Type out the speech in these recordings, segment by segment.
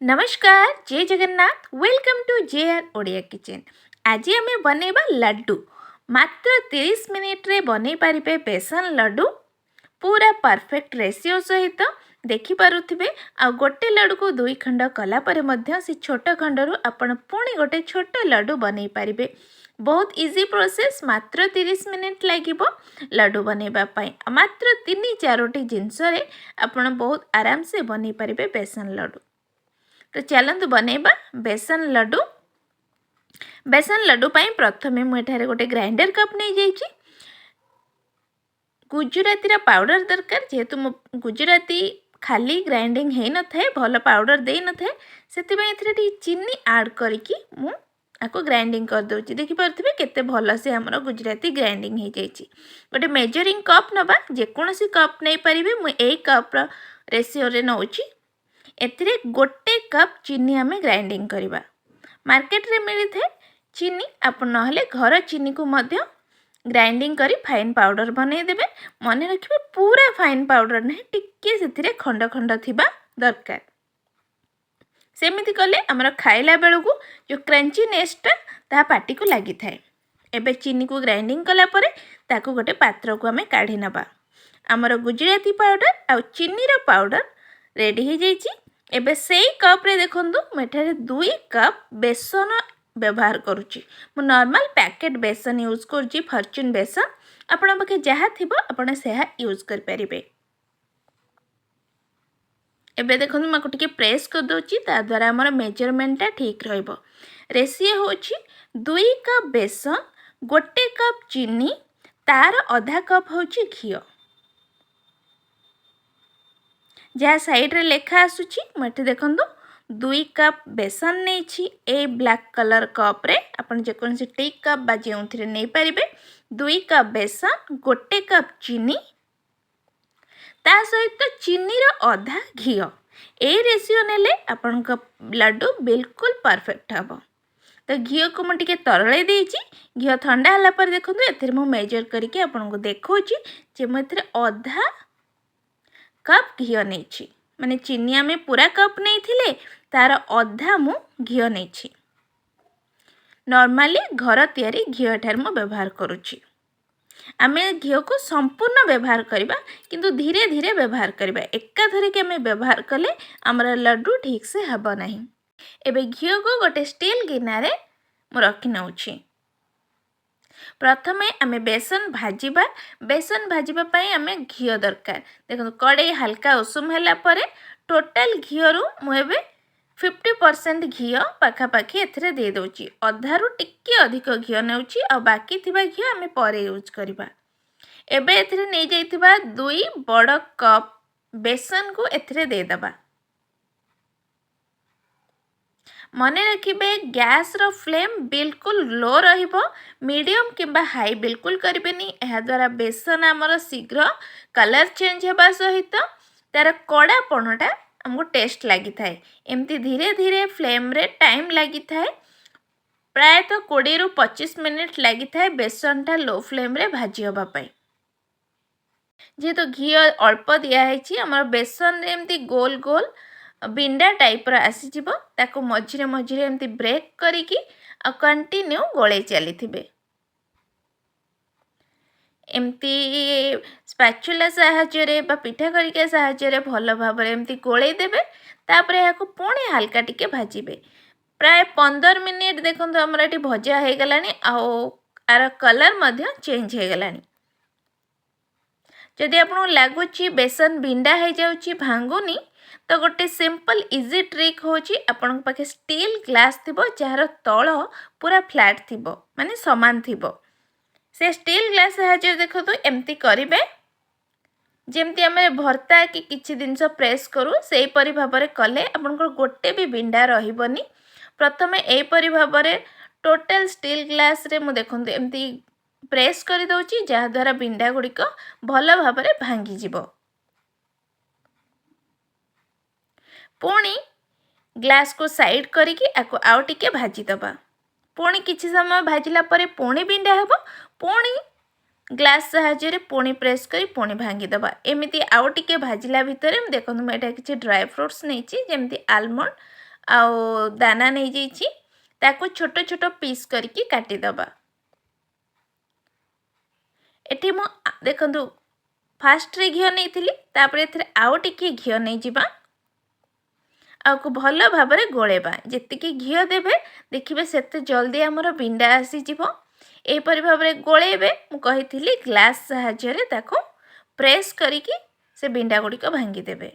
ନମସ୍କାର, ଜୟ Jagannath. Welcome to J R Odia kitchen. ଆଜି ଆମେ ବନେଇବା ଲଡ଼ୁ। ମାତ୍ର 30 ମିନିଟ୍ରେ ବନେଇ ପାରିବେ ବେସନ ଲଡ଼ୁ, ପୁରା ପରଫେକ୍ଟ ରେସିଓ ସହିତ। ଦେଖିପାରୁଥିବେ, ଆଉ ଗୋଟେ ଲଡ଼ୁକୁ ଦୁଇ ଖଣ୍ଡ କଲା ପରେ ମଧ୍ୟ ସେ ଛୋଟ ଖଣ୍ଡରୁ ଆପଣ ପୁଣି ଗୋଟେ ଛୋଟ ଲଡ଼ୁ ବନେଇ ପାରିବେ। ବହୁତ ଇଜି ପ୍ରୋସେସ୍। ମାତ୍ର 30 ମିନିଟ୍ ଲାଗିବ ଲଡ଼ୁ ବନେଇବା ପାଇଁ। ମାତ୍ର ତିନି ଚାରୋଟି ଜିନିଷରେ ଆପଣ ବହୁତ ଆରାମସେ ବନେଇ ପାରିବେ ବେସନ ଲଡ଼ୁ। ତ ଚାଲନ୍ତୁ ବନେଇବା ବେସନ ଲଡ଼ୁ। ବେସନ ଲଡ଼ୁ ପାଇଁ ପ୍ରଥମେ ମୁଁ ଏଠାରେ ଗୋଟେ ଗ୍ରାଇଣ୍ଡର କପ୍ ନେଇଯାଇଛି। ଗୁଜୁରାତିର ପାଉଡ଼ର ଦରକାର। ଯେହେତୁ ମୁଁ ଗୁଜୁରାତି ଖାଲି ଗ୍ରାଇଣ୍ଡିଙ୍ଗ ହେଇନଥାଏ, ଭଲ ପାଉଡ଼ର ଦେଇନଥାଏ, ସେଥିପାଇଁ ଏଥିରେ ଟିକେ ଚିନି ଆଡ଼୍ କରିକି ମୁଁ ଆକୁ ଗ୍ରାଇଣ୍ଡିଙ୍ଗ କରିଦେଉଛି। ଦେଖିପାରୁଥିବେ କେତେ ଭଲସେ ଆମର ଗୁଜୁରାତି ଗ୍ରାଇଣ୍ଡିଙ୍ଗ ହେଇଯାଇଛି। ଗୋଟେ ମେଜରିଂ କପ୍ ନେବା, ଯେକୌଣସି କପ୍ ନେଇପାରିବେ, ମୁଁ ଏଇ କପ୍ର ରେସିଓରେ ନେଉଛି। ଏଥିରେ ଗୋଟେ କପ୍ ଚିନି ଆମେ ଗ୍ରାଇଣ୍ଡିଙ୍ଗ କରିବା। ମାର୍କେଟରେ ମିଳିଥାଏ ଚିନି, ଆପଣ ନହେଲେ ଘର ଚିନିକୁ ମଧ୍ୟ ଗ୍ରାଇଣ୍ଡିଙ୍ଗ କରି ଫାଇନ୍ ପାଉଡ଼ର ବନେଇଦେବେ। ମନେ ରଖିବେ, ପୁରା ଫାଇନ୍ ପାଉଡ଼ର ନାହିଁ, ଟିକିଏ ସେଥିରେ ଖଣ୍ଡ ଖଣ୍ଡ ଥିବା ଦରକାର। ସେମିତି କଲେ ଆମର ଖାଇଲା ବେଳକୁ ଯେଉଁ କ୍ରଞ୍ଚିନେସ୍ଟା ତାହା ପାଟିକୁ ଲାଗିଥାଏ। ଏବେ ଚିନିକୁ ଗ୍ରାଇଣ୍ଡିଙ୍ଗ କଲା ପରେ ତାକୁ ଗୋଟେ ପାତ୍ରକୁ ଆମେ କାଢ଼ି ନେବା। ଆମର ଗୁଜୁରାତି ପାଉଡ଼ର ଆଉ ଚିନିର ପାଉଡ଼ର ରେଡ଼ି ହେଇଯାଇଛି। ଏବେ ସେଇ କପ୍ରେ ଦେଖନ୍ତୁ, ମୁଁ ଏଠାରେ 2 କପ୍ ବେସନ ବ୍ୟବହାର କରୁଛି। ମୁଁ ନର୍ମାଲ୍ ପ୍ୟାକେଟ୍ ବେସନ ୟୁଜ୍ କରୁଛି, ଫର୍ଚୁନ୍ ବେସନ। ଆପଣଙ୍କ ପାଖେ ଯାହା ଥିବ ଆପଣ ସେହା ୟୁଜ୍ କରିପାରିବେ। ଏବେ ଦେଖନ୍ତୁ, ମୁଁ ଆକୁ ଟିକେ ପ୍ରେସ୍ କରିଦେଉଛି, ତା ଦ୍ୱାରା ଆମର ମେଜରମେଣ୍ଟଟା ଠିକ୍ ରହିବ। ରେସିଓ ହେଉଛି 2 କପ୍ ବେସନ, 1 କପ୍ ଚିନି, ତାର ଅଧା କପ୍ ହେଉଛି ଘିଅ। ଯାହା ସାଇଡ଼୍ରେ ଲେଖା ଆସୁଛି। ମୁଁ ଏଠି ଦେଖନ୍ତୁ 2 କପ୍ ବେସନ ନେଇଛି ଏଇ ବ୍ଲାକ୍ କଲର୍ କପ୍ରେ। ଆପଣ ଯେକୌଣସି ଟି କପ୍ ବା ଯେଉଁଥିରେ ନେଇପାରିବେ। 2 କପ୍ ବେସନ, 1 କପ୍ ଚିନି, ତା ସହିତ ଚିନିର ଅଧା ଘିଅ। ଏଇ ରେସିଓ ନେଲେ ଆପଣଙ୍କ ଲଡ଼ୁ ବିଲକୁଲ ପରଫେକ୍ଟ ହେବ। ତ ଘିଅକୁ ମୁଁ ଟିକେ ତରଳେଇ ଦେଇଛି। ଘିଅ ଥଣ୍ଡା ହେଲା ପରେ ଦେଖନ୍ତୁ, ଏଥିରେ ମୁଁ ମେଜର କରିକି ଆପଣଙ୍କୁ ଦେଖାଉଛି ଯେ ମୁଁ ଏଥିରେ ଅଧା କପ୍ ଘିଅ ନେଇଛି। ମାନେ ଚିନି ଆମେ ପୁରା କପ୍ ନେଇଥିଲେ, ତାର ଅଧା ମୁଁ ଘିଅ ନେଇଛି। ନର୍ମାଲି ଘର ତିଆରି ଘିଅ ଏଠାରେ ମୁଁ ବ୍ୟବହାର କରୁଛି। ଆମେ ଘିଅକୁ ସମ୍ପୂର୍ଣ୍ଣ ବ୍ୟବହାର କରିବା, କିନ୍ତୁ ଧୀରେ ଧୀରେ ବ୍ୟବହାର କରିବା। ଏକାଥରକେ ଆମେ ବ୍ୟବହାର କଲେ ଆମର ଲଡ଼ୁ ଠିକ୍ସେ ହେବ ନାହିଁ। ଏବେ ଘିଅକୁ ଗୋଟେ ଷ୍ଟିଲ୍ ଗିନାରେ ମୁଁ ରଖି ନେଉଛି। ପ୍ରଥମେ ଆମେ ବେସନ ଭାଜିବା। ବେସନ ଭାଜିବା ପାଇଁ ଆମେ ଘିଅ ଦରକାର। ଦେଖନ୍ତୁ, କଡ଼େଇ ହାଲକା ଉଷୁମ ହେଲା ପରେ ଟୋଟାଲ ଘିଅରୁ ମୁଁ ଏବେ 50% ଘିଅ ପାଖାପାଖି ଏଥିରେ ଦେଇଦେଉଛି। ଅଧାରୁ ଟିକେ ଅଧିକ ଘିଅ ନେଉଛି, ଆଉ ବାକି ଥିବା ଘିଅ ଆମେ ପରେ ୟୁଜ୍ କରିବା। ଏବେ ଏଥିରେ ନେଇଯାଇଥିବା 2 ବଡ଼ କପ୍ ବେସନକୁ ଏଥିରେ ଦେଇଦେବା। ମନେ ରଖିବେ, ଗ୍ୟାସ୍ର ଫ୍ଲେମ୍ ବିଲକୁଲ ଲୋ ରହିବ, ମିଡ଼ିୟମ୍ କିମ୍ବା ହାଇ ବିଲକୁଲ କରିବେନି। ଏହାଦ୍ୱାରା ବେସନ ଆମର ଶୀଘ୍ର କଲର୍ ଚେଞ୍ଜ ହେବା ସହିତ ତା'ର କଡ଼ାପଣଟା ଆମକୁ ଟେଷ୍ଟ ଲାଗିଥାଏ। ଏମିତି ଧୀରେ ଧୀରେ ଫ୍ଲେମ୍ରେ ଟାଇମ୍ ଲାଗିଥାଏ, ପ୍ରାୟତଃ 20ରୁ 25 ମିନିଟ୍ ଲାଗିଥାଏ ବେସନଟା ଲୋ ଫ୍ଲେମ୍ରେ ଭାଜି ହେବା ପାଇଁ। ଯେହେତୁ ଘିଅ ଅଳ୍ପ ଦିଆହେଇଛି, ଆମର ବେସନରେ ଏମିତି ଗୋଲ ଗୋଲ ବିଣ୍ଡା ଟାଇପ୍ର ଆସିଯିବ। ତାକୁ ମଝିରେ ମଝିରେ ଏମିତି ବ୍ରେକ୍ କରିକି ଆଉ କଣ୍ଟିନ୍ୟୁ ଗୋଳେଇ ଚାଲିଥିବେ। ଏମିତି ସ୍ପାଚୁଲା ସାହାଯ୍ୟରେ ବା ପିଠା ଖରିକା ସାହାଯ୍ୟରେ ଭଲ ଭାବରେ ଏମିତି ଗୋଳେଇ ଦେବେ। ତାପରେ ଏହାକୁ ପୁଣି ହାଲକା ଟିକେ ଭାଜିବେ, ପ୍ରାୟ 15 ମିନିଟ୍। ଦେଖନ୍ତୁ, ଆମର ଏଠି ଭଜା ହେଇଗଲାଣି ଆଉ ଆର କଲର୍ ମଧ୍ୟ ଚେଞ୍ଜ ହେଇଗଲାଣି। ଯଦି ଆପଣଙ୍କୁ ଲାଗୁଛି ବେସନ ବିଣ୍ଡା ହେଇଯାଉଛି, ଭାଙ୍ଗୁନି, ତ ଗୋଟେ ସିମ୍ପଲ୍ ଇଜି ଟ୍ରିକ୍ ହେଉଛି, ଆପଣଙ୍କ ପାଖେ ଷ୍ଟିଲ୍ ଗ୍ଲାସ୍ ଥିବ ଯାହାର ତଳ ପୁରା ଫ୍ଲାଟ୍ ଥିବ, ମାନେ ସମାନ ଥିବ, ସେ ଷ୍ଟିଲ୍ ଗ୍ଲାସ୍ ସାହାଯ୍ୟରେ ଦେଖନ୍ତୁ ଏମିତି କରିବେ। ଯେମିତି ଆମେ ଭର୍ତ୍ତା କି କିଛି ଜିନିଷ ପ୍ରେସ୍ କରୁ, ସେହିପରି ଭାବରେ କଲେ ଆପଣଙ୍କର ଗୋଟେ ବି ବିଣ୍ଡା ରହିବନି। ପ୍ରଥମେ ଏହିପରି ଭାବରେ ଟୋଟାଲ୍ ଷ୍ଟିଲ୍ ଗ୍ଲାସ୍ରେ ମୁଁ ଦେଖନ୍ତୁ ଏମିତି ପ୍ରେସ୍ କରିଦେଉଛି, ଯାହାଦ୍ୱାରା ବିଣ୍ଡା ଗୁଡ଼ିକ ଭଲ ଭାବରେ ଭାଙ୍ଗିଯିବ। ପୁଣି ଗ୍ଲାସ୍କୁ ସାଇଡ଼୍ କରିକି ଆକୁ ଆଉ ଟିକେ ଭାଜିଦେବା। ପୁଣି କିଛି ସମୟ ଭାଜିଲା ପରେ ପୁଣି ବିଣ୍ଡା ହେବ। ପୁଣି ଗ୍ଲାସ୍ ସାହାଯ୍ୟରେ ପୁଣି ପ୍ରେସ୍ କରି ପୁଣି ଭାଙ୍ଗିଦେବା। ଏମିତି ଆଉ ଟିକେ ଭାଜିଲା ଭିତରେ ଦେଖନ୍ତୁ, ମୁଁ ଏଇଟା କିଛି ଡ୍ରାଏ ଫ୍ରୁଟ୍ସ ନେଇଛି, ଯେମିତି ଆଲମଣ୍ଡ ଆଉ ଦାନା ନେଇଯାଇଛି। ତାକୁ ଛୋଟ ଛୋଟ ପିସ୍ କରିକି କାଟିଦେବା। ଏଠି ମୁଁ ଦେଖନ୍ତୁ ଫାଷ୍ଟରେ ଘିଅ ନେଇଥିଲି, ତାପରେ ଏଥିରେ ଆଉ ଟିକିଏ ଘିଅ ନେଇଯିବା, ଆକୁ ଭଲ ଭାବରେ ଗୋଳେଇବା। ଯେତିକି ଘିଅ ଦେବେ ଦେଖିବେ ସେତେ ଜଲ୍ଦି ଆମର ବିଣ୍ଡା ଆସିଯିବ। ଏହିପରି ଭାବରେ ଗୋଳେଇବେ। ମୁଁ କହିଥିଲି ଗ୍ଲାସ୍ ସାହାଯ୍ୟରେ ତାକୁ ପ୍ରେସ୍ କରିକି ସେ ବିଣ୍ଡା ଗୁଡ଼ିକ ଭାଙ୍ଗିଦେବେ।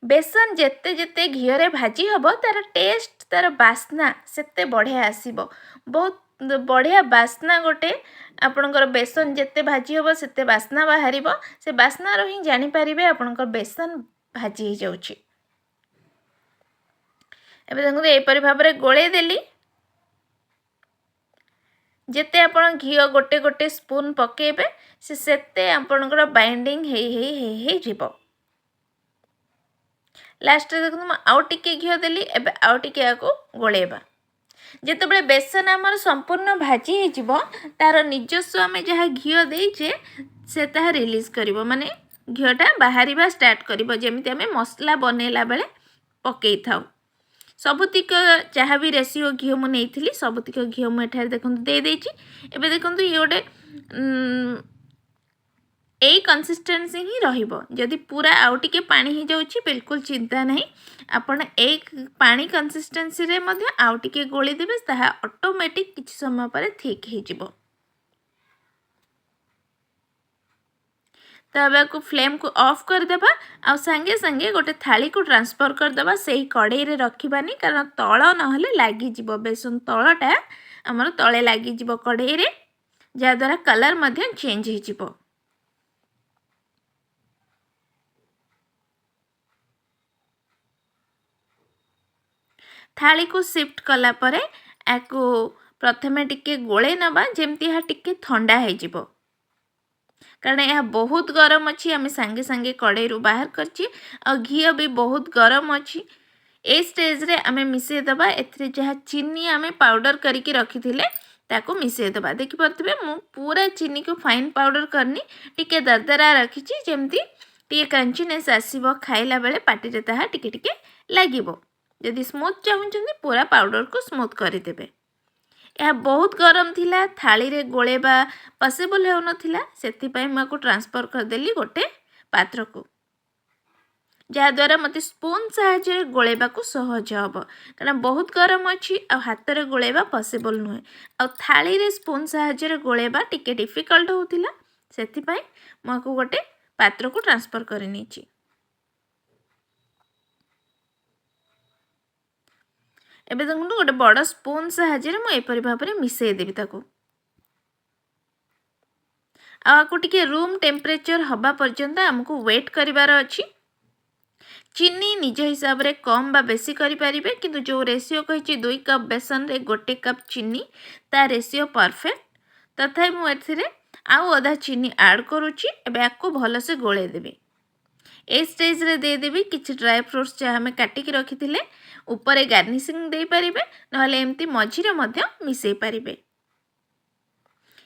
ବେସନ ଯେତେ ଯେତେ ଘିଅରେ ଭାଜି ହେବ, ତା'ର ଟେଷ୍ଟ, ତା'ର ବାସ୍ନା ସେତେ ବଢ଼ିଆ ଆସିବ। ବହୁତ ବଢ଼ିଆ ବାସ୍ନା ଗୋଟେ ଆପଣଙ୍କର। ବେସନ ଯେତେ ଭାଜି ହେବ ସେତେ ବାସ୍ନା ବାହାରିବ। ସେ ବାସ୍ନାରୁ ହିଁ ଜାଣିପାରିବେ ଆପଣଙ୍କର ବେସନ ଭାଜି ହେଇଯାଉଛି। ଏବେ ଦେଖନ୍ତୁ, ଏହିପରି ଭାବରେ ଗୋଳେଇ ଦେଲି। ଯେତେ ଆପଣ ଘିଅ ଗୋଟେ ଗୋଟେ ସ୍ପୁନ୍ ପକାଇବେ, ସେ ସେତେ ଆପଣଙ୍କର ବାଇଣ୍ଡିଙ୍ଗ ହେଇ ହେଇ ହେଇ ହେଇଯିବ। ଲାଷ୍ଟରେ ଦେଖନ୍ତୁ, ମୁଁ ଆଉ ଟିକେ ଘିଅ ଦେଲି। ଏବେ ଆଉ ଟିକେ ଏହାକୁ ଗୋଳେଇବା। ଯେତେବେଳେ ବେସନ ଆମର ସମ୍ପୂର୍ଣ୍ଣ ଭାଜି ହେଇଯିବ, ତା'ର ନିଜସ୍ୱ ଆମେ ଯାହା ଘିଅ ଦେଇଛେ ସେ ତାହା ରିଲିଜ୍ କରିବ, ମାନେ ଘିଅଟା ବାହାରିବା ଷ୍ଟାର୍ଟ କରିବ, ଯେମିତି ଆମେ ମସଲା ବନେଇଲା ବେଳେ ପକାଇଥାଉ। ସବୁତିକ ଯାହା ବି ରେସିଓ ଘିଅ ମୁଁ ନେଇଥିଲି, ସବୁତିକ ଘିଅ ମୁଁ ଏଠାରେ ଦେଖନ୍ତୁ ଦେଇଦେଇଛି। ଏବେ ଦେଖନ୍ତୁ, ଇଏ ଗୋଟେ ଏଇ କନସିଷ୍ଟେନ୍ସି ହିଁ ରହିବ। ଯଦି ପୁରା ଆଉ ଟିକେ ପାଣି ହେଇଯାଉଛି, ବିଲକୁଲ ଚିନ୍ତା ନାହିଁ। ଆପଣ ଏଇ ପାଣି କନସିଷ୍ଟେନ୍ସିରେ ମଧ୍ୟ ଆଉ ଟିକେ ଗୋଳି ଦେବେ, ତାହା ଅଟୋମେଟିକ୍ କିଛି ସମୟ ପରେ ଥିକ୍ ହେଇଯିବ। ତ ଏବେ ଆକୁ ଫ୍ଲେମ୍କୁ ଅଫ୍ କରିଦେବା ଆଉ ସାଙ୍ଗେ ସାଙ୍ଗେ ଗୋଟେ ଥାଳିକୁ ଟ୍ରାନ୍ସଫର୍ କରିଦେବା। ସେଇ କଡ଼େଇରେ ରଖିବାନି, କାରଣ ତଳ ନହେଲେ ଲାଗିଯିବ। ବେସନ ତଳଟା ଆମର ତଳେ ଲାଗିଯିବ କଡ଼େଇରେ, ଯାହାଦ୍ୱାରା କଲର୍ ମଧ୍ୟ ଚେଞ୍ଜ ହେଇଯିବ। ଥାଳିକୁ ସିଫ୍ଟ କଲା ପରେ ୟାକୁ ପ୍ରଥମେ ଟିକେ ଗୋଳେଇ ନେବା, ଯେମିତି ଏହା ଟିକେ ଥଣ୍ଡା ହେଇଯିବ, କାରଣ ଏହା ବହୁତ ଗରମ ଅଛି। ଆମେ ସାଙ୍ଗେ ସାଙ୍ଗେ କଡ଼େଇରୁ ବାହାର କରିଛେ ଆଉ ଘିଅ ବି ବହୁତ ଗରମ ଅଛି। ଏଇ ଷ୍ଟେଜ୍ରେ ଆମେ ମିଶାଇଦେବା ଏଥିରେ ଯାହା ଚିନି ଆମେ ପାଉଡ଼ର କରିକି ରଖିଥିଲେ, ତାକୁ ମିଶାଇଦେବା। ଦେଖିପାରୁଥିବେ, ମୁଁ ପୁରା ଚିନିକୁ ଫାଇନ୍ ପାଉଡ଼ର କରିନି, ଟିକେ ଦରଦରା ରଖିଛି, ଯେମିତି ଟିକେ କ୍ରଞ୍ଚିନେସ୍ ଆସିବ, ଖାଇଲା ବେଳେ ପାଟିରେ ତାହା ଟିକେ ଟିକେ ଲାଗିବ। ଯଦି ସ୍ମୁଥ୍ ଚାହୁଁଛନ୍ତି, ପୁରା ପାଉଡ଼ରକୁ ସ୍ମୁଥ୍ କରିଦେବେ। ଏହା ବହୁତ ଗରମ ଥିଲା, ଥାଳିରେ ଗୋଳେଇବା ପସିବଲ୍ ହେଉନଥିଲା, ସେଥିପାଇଁ ମୁଁ ଆକୁ ଟ୍ରାନ୍ସଫର୍ କରିଦେଲି ଗୋଟେ ପାତ୍ରକୁ, ଯାହାଦ୍ୱାରା ମୋତେ ସ୍ପୁନ୍ ସାହାଯ୍ୟରେ ଗୋଳେଇବାକୁ ସହଜ ହେବ, କାରଣ ବହୁତ ଗରମ ଅଛି ଆଉ ହାତରେ ଗୋଳେଇବା ପସିବଲ୍ ନୁହେଁ, ଆଉ ଥାଳିରେ ସ୍ପୁନ୍ ସାହାଯ୍ୟରେ ଗୋଳେଇବା ଟିକେ ଡିଫିକଲ୍ଟ ହେଉଥିଲା। ସେଥିପାଇଁ ମୁଁ ଆକୁ ଗୋଟେ ପାତ୍ରକୁ ଟ୍ରାନ୍ସଫର୍ କରିନେଇଛି। ଏବେ ଦେଖନ୍ତୁ, ଗୋଟେ ବଡ଼ ସ୍ପୁନ୍ ସାହାଯ୍ୟରେ ମୁଁ ଏପରି ଭାବରେ ମିଶାଇ ଦେବି ତାକୁ, ଆଉ ଆକୁ ଟିକେ ରୁମ୍ ଟେମ୍ପରେଚର୍ ହେବା ପର୍ଯ୍ୟନ୍ତ ଆମକୁ ୱେଟ୍ କରିବାର ଅଛି। ଚିନି ନିଜ ହିସାବରେ କମ୍ ବା ବେଶୀ କରିପାରିବେ, କିନ୍ତୁ ଯେଉଁ ରେସିଓ କହିଛି 2 କପ୍ ବେସନରେ 1 କପ୍ ଚିନି, ତା ରେସିଓ ପରଫେକ୍ଟ। ତଥାପି ମୁଁ ଏଥିରେ ଆଉ ଅଧା ଚିନି ଆଡ଼୍ କରୁଛି। ଏବେ ଆକୁ ଭଲସେ ଗୋଳେଇ ଦେବି। ଏଇ ଷ୍ଟେଜ୍ରେ ଦେଇଦେବି କିଛି ଡ୍ରାଏ ଫ୍ରୁଟ୍ସ ଯାହା ଆମେ କାଟିକି ରଖିଥିଲେ। ଉପରେ ଗାର୍ନିସିଂ ଦେଇପାରିବେ, ନହେଲେ ଏମିତି ମଝିରେ ମଧ୍ୟ ମିଶାଇ ପାରିବେ।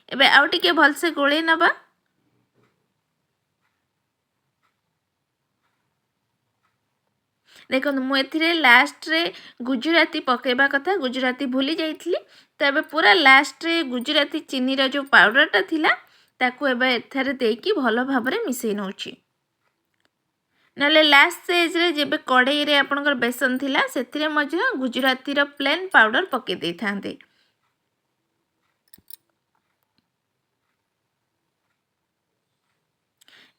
ଏବେ ଆଉ ଟିକେ ଭଲସେ ଗୋଳେଇ ନେବା। ଦେଖନ୍ତୁ, ମୁଁ ଏଥିରେ ଲାଷ୍ଟରେ ଗୁଜୁରାତି ପକାଇବା କଥା, ଗୁଜୁରାତି ଭୁଲି ଯାଇଥିଲି। ତ ଏବେ ପୁରା ଲାଷ୍ଟରେ ଗୁଜୁରାତି ଚିନିର ଯେଉଁ ପାଉଡ଼ରଟା ଥିଲା, ତାକୁ ଏବେ ଏଥିରେ ଦେଇକି ଭଲ ଭାବରେ ମିଶାଇ ନେଉଛି। ନହେଲେ ଲାଷ୍ଟ ଷ୍ଟେଜ୍ରେ ଯେବେ କଡ଼େଇରେ ଆପଣଙ୍କର ବେସନ ଥିଲା, ସେଥିରେ ମଧ୍ୟ ଗୁଜୁରାତିର ପ୍ଲେନ୍ ପାଉଡ଼ର ପକାଇ ଦେଇଥାନ୍ତେ।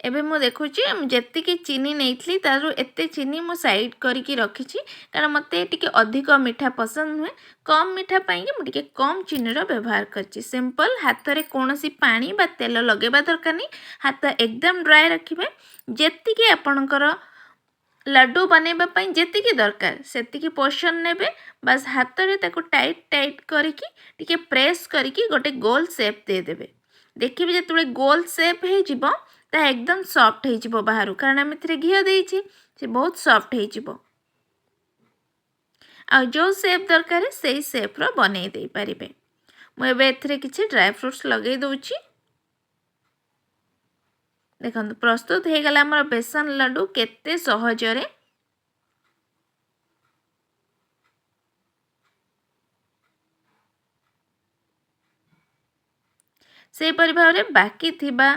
ଏବେ ମୁଁ ଦେଖୁଛି, ଯେତିକି ଚିନି ନେଇଥିଲି ତାରୁ ଏତେ ଚିନି ମୁଁ ସାଇଡ଼୍ କରିକି ରଖିଛି, କାରଣ ମୋତେ ଟିକେ ଅଧିକ ମିଠା ପସନ୍ଦ ନୁହେଁ। କମ୍ ମିଠା ପାଇଁକି ମୁଁ ଟିକେ କମ୍ ଚିନିର ବ୍ୟବହାର କରିଛି। ସିମ୍ପଲ୍, ହାତରେ କୌଣସି ପାଣି ବା ତେଲ ଲଗାଇବା ଦରକାର ନାହିଁ। ହାତ ଏକଦମ ଡ୍ରାଏ ରଖିବେ। ଯେତିକି ଆପଣଙ୍କର ଲଡ଼ୁ ବନେଇବା ପାଇଁ ଯେତିକି ଦରକାର, ସେତିକି ପୋର୍ସନ୍ ନେବେ। ବାସ୍, ହାତରେ ତାକୁ ଟାଇଟ୍ ଟାଇଟ୍ କରିକି ଟିକେ ପ୍ରେସ୍ କରିକି ଗୋଟେ ଗୋଲ ସେପ୍ ଦେଇଦେବେ। ଦେଖିବେ, ଯେତେବେଳେ ଗୋଲ ସେପ୍ ହେଇଯିବ, ତାହା ଏକଦମ ସଫ୍ଟ ହେଇଯିବ ବାହାରୁ, କାରଣ ଆମେ ଏଥିରେ ଘିଅ ଦେଇଛେ, ସେ ବହୁତ ସଫ୍ଟ ହେଇଯିବ। ଆଉ ଯେଉଁ ସେପ୍ ଦରକାର, ସେଇ ସେପ୍ର ବନେଇ ଦେଇପାରିବେ। ମୁଁ ଏବେ ଏଥିରେ କିଛି ଡ୍ରାଏ ଫ୍ରୁଟ୍ସ ଲଗାଇ ଦେଉଛି। ଦେଖନ୍ତୁ, ପ୍ରସ୍ତୁତ ହେଇଗଲା ଆମର ବେସନ ଲଡ଼ୁ କେତେ ସହଜରେ। ସେହିପରି ଭାବରେ ବାକି ଥିବା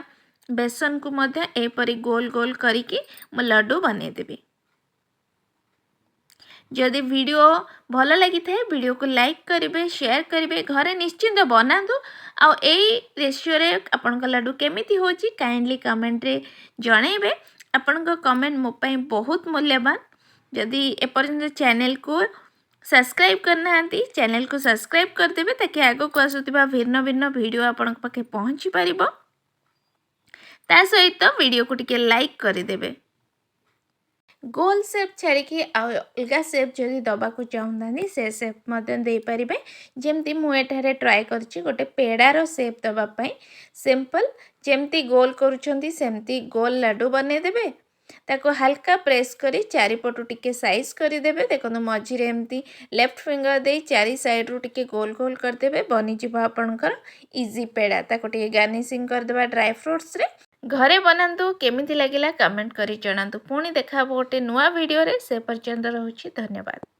ବେସନକୁ ମଧ୍ୟ ଏହିପରି ଗୋଲ ଗୋଲ କରିକି ମୁଁ ଲଡ଼ୁ ବନେଇଦେବି। ଯଦି ଭିଡ଼ିଓ ଭଲ ଲାଗିଥାଏ, ଭିଡ଼ିଓକୁ ଲାଇକ୍ କରିବେ, ସେୟାର କରିବେ। ଘରେ ନିଶ୍ଚିନ୍ତ ବନାନ୍ତୁ ଆଉ ଏଇ ରେସିଓରେ ଆପଣଙ୍କ ଲଡ଼ୁ କେମିତି ହେଉଛି, କାଇଣ୍ଡଲି କମେଣ୍ଟରେ ଜଣାଇବେ। ଆପଣଙ୍କ କମେଣ୍ଟ ମୋ ପାଇଁ ବହୁତ ମୂଲ୍ୟବାନ। ଯଦି ଏପର୍ଯ୍ୟନ୍ତ ଚ୍ୟାନେଲକୁ ସବସ୍କ୍ରାଇବ୍ କରିନାହାନ୍ତି, ଚ୍ୟାନେଲକୁ ସବସ୍କ୍ରାଇବ୍ କରିଦେବେ, ତାକି ଆଗକୁ ଆସୁଥିବା ଭିନ୍ନ ଭିନ୍ନ ଭିଡ଼ିଓ ଆପଣଙ୍କ ପାଖେ ପହଞ୍ଚି ପାରିବ। ତା ସହିତ ଭିଡ଼ିଓକୁ ଟିକେ ଲାଇକ୍ କରିଦେବେ। ଗୋଲ ସେପ୍ ଛାଡ଼ିକି ଆଉ ଅଲଗା ସେପ୍ ଯଦି ଦେବାକୁ ଚାହୁଁଥାନ୍ତି, ସେ ସେପ୍ ମଧ୍ୟ ଦେଇପାରିବେ। ଯେମିତି ମୁଁ ଏଠାରେ ଟ୍ରାଏ କରିଛି ଗୋଟେ ପେଡ଼ାର ସେପ୍ ଦେବା ପାଇଁ। ସିମ୍ପଲ୍, ଯେମିତି ଗୋଲ କରୁଛନ୍ତି ସେମିତି ଗୋଲ ଲାଡ଼ୁ ବନେଇଦେବେ। ତାକୁ ହାଲକା ପ୍ରେସ୍ କରି ଚାରିପଟୁ ଟିକେ ସାଇଜ୍ କରିଦେବେ। ଦେଖନ୍ତୁ, ମଝିରେ ଏମିତି ଲେଫ୍ଟ ଫିଙ୍ଗର ଦେଇ ଚାରି ସାଇଡ଼ରୁ ଟିକେ ଗୋଲ ଗୋଲ କରିଦେବେ, ବନିଯିବ ଆପଣଙ୍କର ଇଜି ପେଡ଼ା। ତାକୁ ଟିକେ ଗାର୍ନିସିଂ କରିଦେବା ଡ୍ରାଏ ଫ୍ରୁଟ୍ସରେ। ଘରେ ବନାନ୍ତୁ, କେମିତି ଲାଗିଲା କମେଣ୍ଟ କରି ଜଣାନ୍ତୁ। ପୁଣି ଦେଖା ହେବ ଗୋଟେ ନୂଆ ଭିଡ଼ିଓରେ, ସେ ପର୍ଯ୍ୟନ୍ତ ରହୁଛି, ଧନ୍ୟବାଦ।